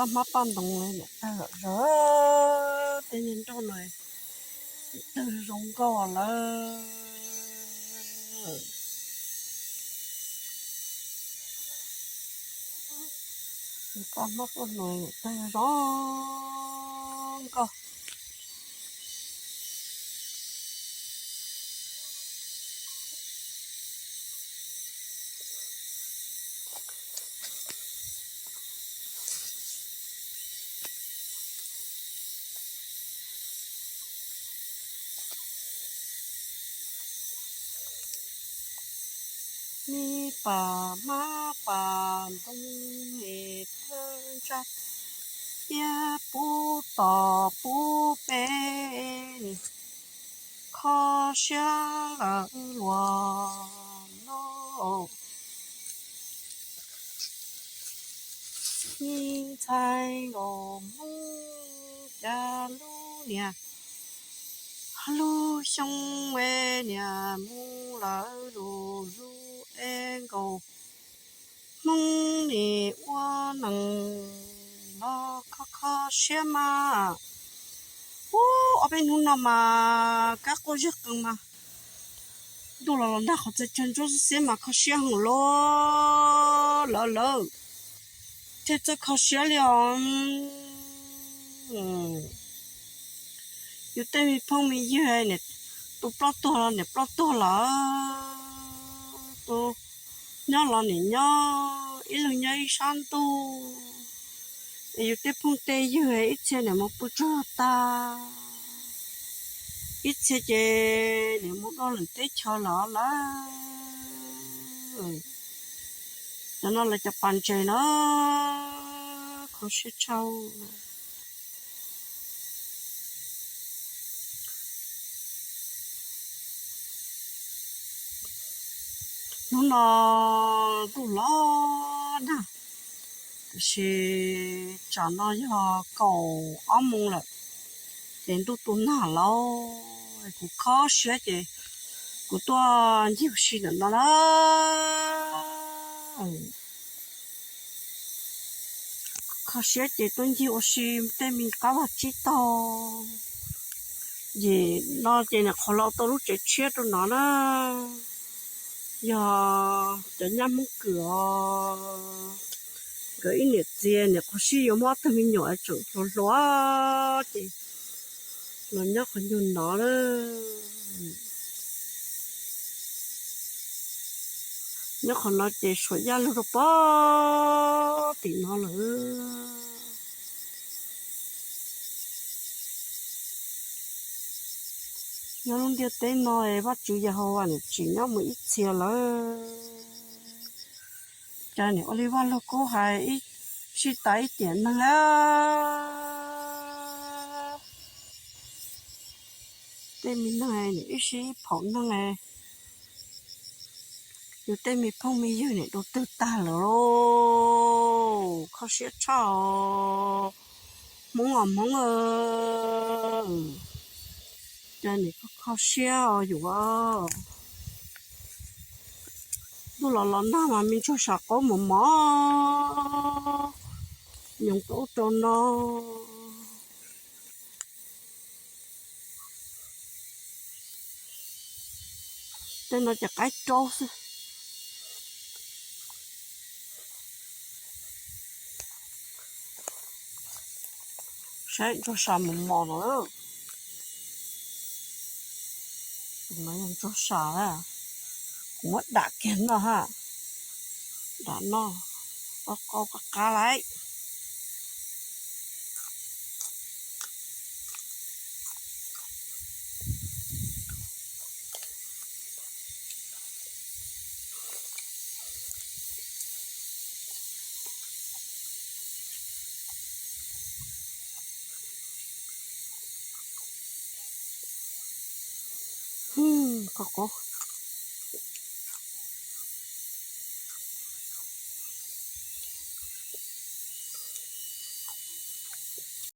ປ້າມມາປ້າມຕົງເລີຍເນຍ ເອີ ເອີ ແຕ່ເຢັນໂຕໜ້ອຍ ຕື່ນລົງກ່ອນເລີຍ ປ້າມມາປ້າມໜ້ອຍ ຕື່ນລົງກ່ອນ. ມີປ່າມ້າປ່າດົງເຫດເທີນຈັດ ເຍຍປູຕໍ່ປູເປ ຂໍເຊຍເລີຫຼວງໂລກ ມີໄທໂລມຸງຈາລູເນຍ ລູຊົງເວເນຍ ມຸງເລີລູລູເອງໂກ ມຸງເນອວນງ ລໍຂໍເຊຍມາ ອູ້ ເອົາໄປນຸນນຳມາ ກະໂກຢາກກັງມາ ດູລະລະນາ ຂໍເຊີນຈູເຊມາ ຂໍເຊຍຫູໂລ ເລີເລີ ເທເຈີ ຂໍເຊຍລຽວ ອືມ ຢູ່ແຕ່ມີພວກມີເຫຍື່ອໃຫ້ເນຍ ຕູປລອດຕົວລະເນຍ ປລອດຕົວລະ ຕູ ຍໍລະເນຍ ຍໍ ອີ່ລຸຍຍໍ ອີ່ຊານຕູ ເອ ຢູ່ແຕ່ພວກແຕ່ເຫຍື່ອໃຫ້ ອີ່ເຊຍເນຍ ມາປູເຈີຕາ ອີ່ເຊຍເຈເນຍ ມາດອນເລີຍເຕເຊີລະລະ ຈະນອນລະຈະປານເຈເນາະ ຂໍເຊຍເຊົາ. ໜູນອນ ດູລອນນະ ກະຊິຈານອນ ຍອກເກົ້າໂມງລະ ເຫັນດູຕູໜ້າລາວ ກູຂໍເຊຍເຈ ກູຕົວຍິວຊີນະນະ ຂໍເຊຍເຈ ຕົວຍິວຊີ ແຕ່ມີກາວາຈິໂຕ ເຢ ນອນເຈນະ ຂໍລາວໂຕລູກເຈເຊຍໂຕນອນນະ ຍາ ຈະຍາມມຸງເກືອ ເກືອອີເນເຈຍເນຍ ຂໍຊີຢູ່ມອດເຕີມີຫຍໍ້ໄອຈອງໂລໂລເຈ ລອນຍາຂອນຢູ່ນອນເລີຍ ຍາຂອນນອນເຈ ສວຍຍາລູກໂຕປອ ຕິນອນເລີຍ ຍາລຸງດຽວເຕນ້ອຍ ວັດຈຸຍາໂຮວາເນຍ ຈິງຍາມືອີເຊຍເລີຍ ຈາເນຍ ໂອລິວາໂລໂກໄຮ ອີຊິຕາອີຕຽນໜຶ່ງແລ້ວ ເຕມີໜຶ່ງແອເນຍ ອີຊິເຜົາໜຶ່ງແອ ຢູ່ເຕມີພົງມີເຢີເນຍ ດູຕື້ຕາໂລ ຂໍເຊຍເຊົາ ມົງອະມົງເອີ ຈາເນຍ ຂໍເຊຍເອົາຢູ່ວ່າ ດູລອລອນໜ້າມາ ມີໂຈສາໂກໝໍໝໍ ຍົງໂຕໂຕນອ ເຈົ້າໜ້າຈະໃກ້ໂຕຊຶ ໃຊ້ໂຈສາໝໍໝໍເນາະ ມາຍັງໂຈສາ ຫົວດາກແກນເນາະຮະ ດາກເນາະ ກໍກໍກະກາໄລ ອືມ ກໍ ກໍ